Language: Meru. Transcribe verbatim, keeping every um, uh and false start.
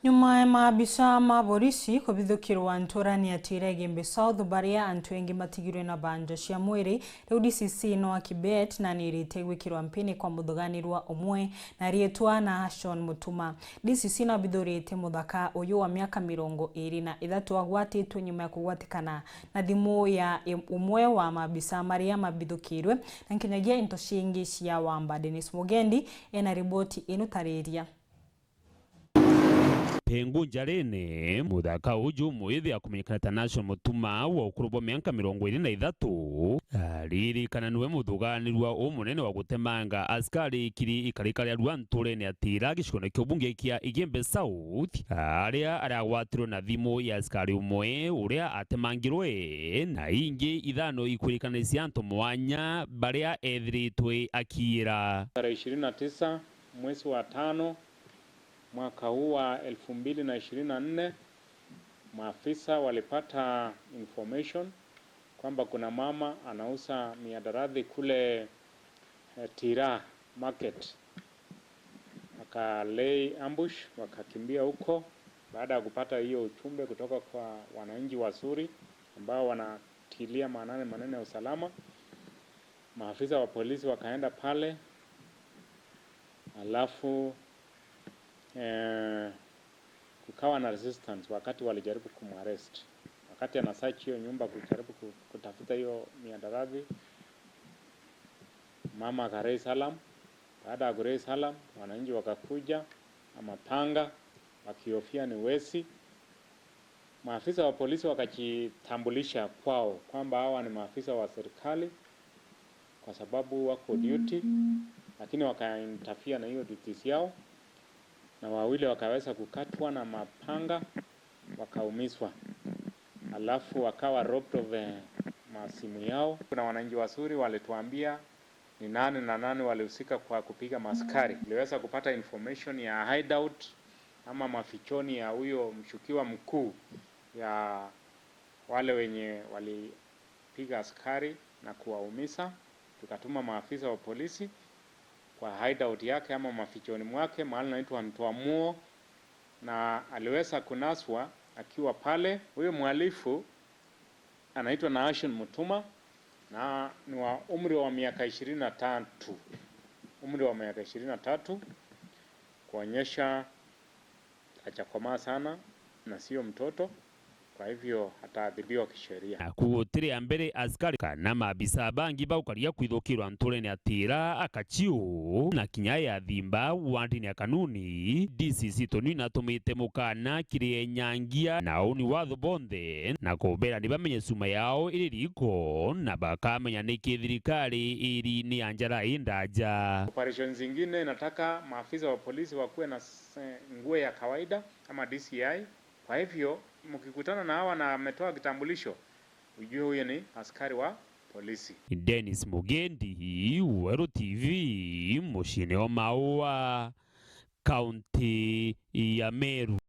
Nyuma ya maabisa ma borisi kubithukirwa nturani ya Tira Igembe South, baria antu engi matigirwe na banja cia mwiri, riu D C C no Kibet na nirite gwikirwa mpini kwa muthuganirwa umwe na riitwa Nahashon Mutuma. D C C no abithurite muthaka uyu wa miaka mirongo iri na ithatu agwatitwe nyuma ya kugwatikana na thimu ya im-, umwe wa maabisa maria mabithukirwe, na nkinyagia into cingi cia wamba. Dennis Mugendi ena riboti ino tariria. Pengu njarene, muthaka uju mwithi akumenyekana ta Nashon Mutuma wa ukuru bwa mianka mirongo iri na ithatu, aririkana niwe muthuganirwa umunene wa gutemanga askari ikiri ikarika ria rua nturene ya Tira gicigone kia ubunge kia Igembe South, aria aragwatirwe na thimu ya askari umwe uria atemangirwe, na ingi ithano ikwirikana cia antu mwanya baria ethiritwe akiira. Tarehe ishirini na tisa mwezi wa tano mwaka huu wa elfu mbili na ishirini na nne, maafisa walipata information kwamba kuna mama anauza mihadarati kule, eh, Tira Market. Wakalay ambush, wakakimbia huko. Baada ya kupata hiyo ujumbe kutoka kwa wananchi wazuri ambao wanatilia maanani maneno ya usalama, maafisa wa polisi wakaenda pale, alafu, eh, kukawa na resistance wakati walijaribu kumarrest. Wakati ana search hiyo nyumba kujaribu ku-, kutafuta hiyo mihadarati, mama aka raise alarm. Baada ya ku raise alarm, wananchi wakakuja na mapanga wakihofia ni wezi. Maafisa wa polisi wakajitambulisha kwao kwamba hawa ni maafisa wa serikali kwa sababu wako duty, lakini wakainterfere na hiyo duties yao, na wawili wakaweza kukatwa na mapanga, wakaumizwa. Alafu wakawa robbed of, eh, masimu yao. Kuna wananchi wazuri walituambia ni nani na nani walihusika kwa kupiga maaskari. Tuliweza kupata information ya hideout ama mafichoni ya huyo mshukiwa mkuu ya wale wenye walipiga askari na kuwaumiza. Tukatuma maafisa wa polisi kwa hideout yake ama mafichoni mwake, mahali anaitwa Ntwamuo, na aliweza kunaswa akiwa pale. Huyo mhalifu anaitwa Nahashon Mutuma na ni wa umri wa miaka ishirini na tatu, umri wa miaka ishirini na tatu, kuonyesha hajakomaa sana na sio mtoto, kwa hivyo ataadhibiwa kisheria. Naku gutiri a mbere askari kana maabisa bangi baukaria kwithukirwa nturene ya Tira, Akachiu na kinya ya Thimba wandini ya Kanuni, D C C Toni natumite mukana kiri enyangia na auni watho bonthe na kubera ni bamenye cuma yao iri riko na bakamenya niki thirikari iri ni ya njara indaja. Operation zingine nataka maafisa wa polisi wakuwe na s-, nguo ya kawaida ama D C I. Kwa hivyo, mkikutana na hawa na ametoa kitambulisho, ujue huyo ni askari wa polisi. Dennis Mugendi, Weru T V, muciine wa Maua, kaunti ya Meru.